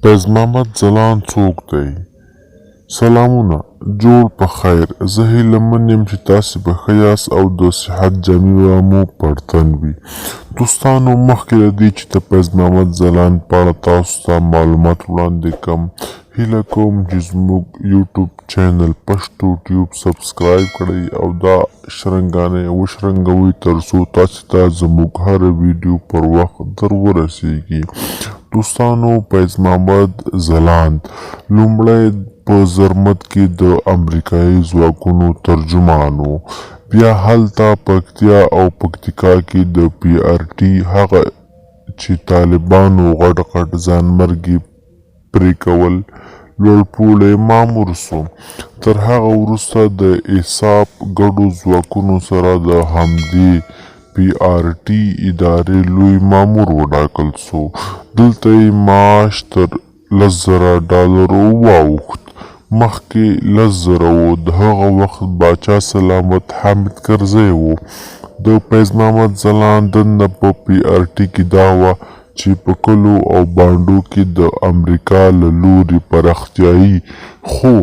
فیض محمد ځلاند څوک دی؟ سلامونه جوړ په خیر زه هیله من یم چې تاسې به ښه یاست او د صحت جامې به مو پر تن وي. دوستانو مخکې له دې چې د فیض محمد ځلاند په اړه تاسو ته معلومات وړاندې کړم هیله کوم چې زموږ یوټیوب چینل پښتو ټیوب سبسکرایب کړئ او دا شرنګانه وشرنګوئ تر څو تاسې ته زموږ هره ویډیو پر وخت در ورسیږي. دوستانو فیض محمد ځلاند لومړی په زرمت کې د امریکایي ځواکونو ترجمان و، بیا هلته پکتیا او پکتیکا کې د پي ار ټي هغه چې طالبانو غټ غټ ځانمرګي پرې کول، لوړپوړی مامور سو. تر هغه وروسته د ایساف ګډو ځواکونو سره د همدې پي ار ټي ادارې لوی مامور وټاکل سو. دلته یې معاش تر 10,000 ډالرو واوښت. مخکې 10,000 و. د هغه وخت باچا سلامت حامد کرزی و. د فیض محمد ځلاند دنده په پي ار ټي کې دا وه چې په کلو او بانډو کې د امریکا له لوري پراختیايي خو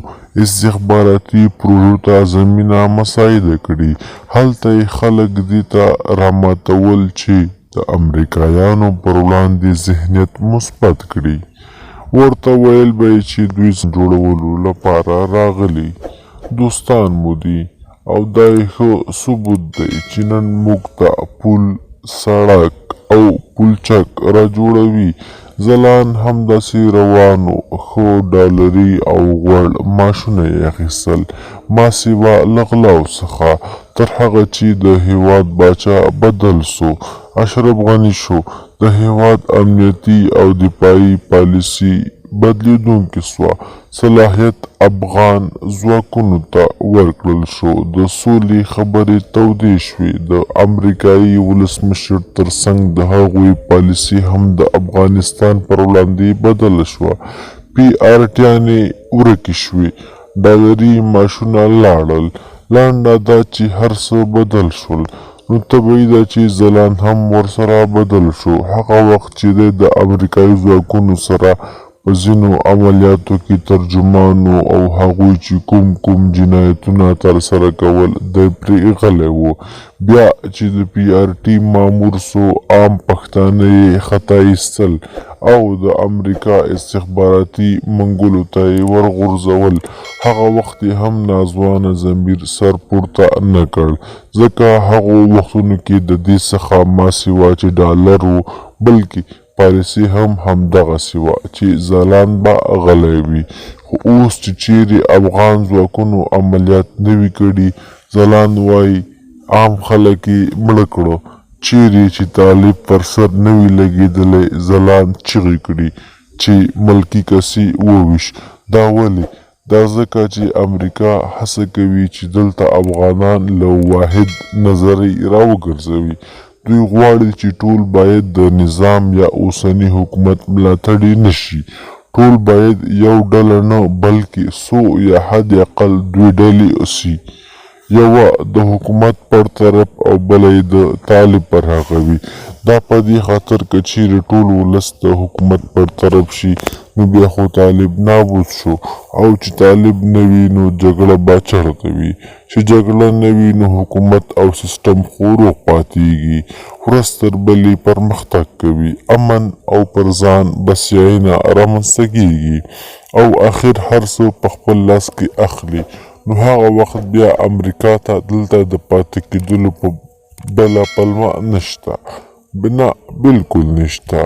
استخباراتي پروژو ته زمینه مساعده کړي. هلته یې خلک دې ته راماتول چې د امریکایانو پر وړاندې ذهنیت مثبت کړي. ورته ویل به یې چې دوی جوړولو لپاره راغلي، دوستان مو دي او دا یې ښه ثبوت دی چې نن موږ ته پول، سړک او پولچک راجوړوي. ځلاند همداسې روان و، ښه ډالري او غوړ معاشونه یې اخیستل، ماسېوا له غلاو څخه. تر هغه چې د هېواد باچا بدل سو، اشرف غني شو، د هېواد امنیتي او دفاعي پالیسي بدلېدونکې سوه، صلاحیت افغان ځواکونو ته ورکړل شو، د سولې خبرې تودې شوې، د امریکايي ولسمشر تر څنګ د هغوی پالیسي هم د افغانستان پر وړاندې بدله شوه، پي ار ټیانې ورکې شوې، ډالري معاشونه لاړل، لنډه دا چې هر څه بدل شول، نو طبیعي ده چې ځلاند هم ورسره بدل شو، هغه وخت چې دی د امریکايي ځواکونو سره په ځینو عملیاتو کې ترجمان و او هغوی چې کوم کوم جنایتونه ترسره کول دی پرې غلی و. بیا چې د پي ار ټي مامور سو عام پښتانه یې خطا ایستل او د امریکا استخباراتي منګولو ته یې ورغورځول هغه وخت یې هم ناځوانه ضمیر سر پورته نه کړ ځکه هغو وختونو کې ددې څخه ماسیوا چې ډالر و بلکې پالیسي هم همدغسې وه چې ځلاند به غلی وي، خو اوس چې چېرې افغان ځواکونو عملیات نه وي کړي، ځلاند وايي عام خلک یې مړه کړو، چېرې چې طالب پر سر نه وي لګېدلی ځلاند چیغې کړي چې ملکي کس یې وویشت، دا ولې؟ دا ځکه چې امریکا هڅه کوي چې دلته افغانان له واحد نظرۍ راوګرځوي. دوی غواړي چې ټول باید د نظام یا اوسني حکومت ملاتړي نه شي. ټول باید یو ډله نه بلکې څو یا حد اقل دوې ډلې سي. یوه د حکومت پر طرف او بله یې د طالب پر هغه وي. دا په دې خاطر که چېرې ټول ولس د حکومت پر طرف شي نو بیا خو طالب نابود شو او چې طالب نه وي نو جګړه به چرته وي؟ چې جګړه نه وي نو حکومت او سیستم خو روغ پاتېږي، ورځ تر بلې پرمختګ کوي، امن او پر ځان بسیاینه رامنځته کېږي او اخر هر څه په خپل لاس کې اخلي. نو هغه وخت بیا امریکا ته دلته د پاتې کېدلو په بله پلمه نشته، نه بلکل نشته.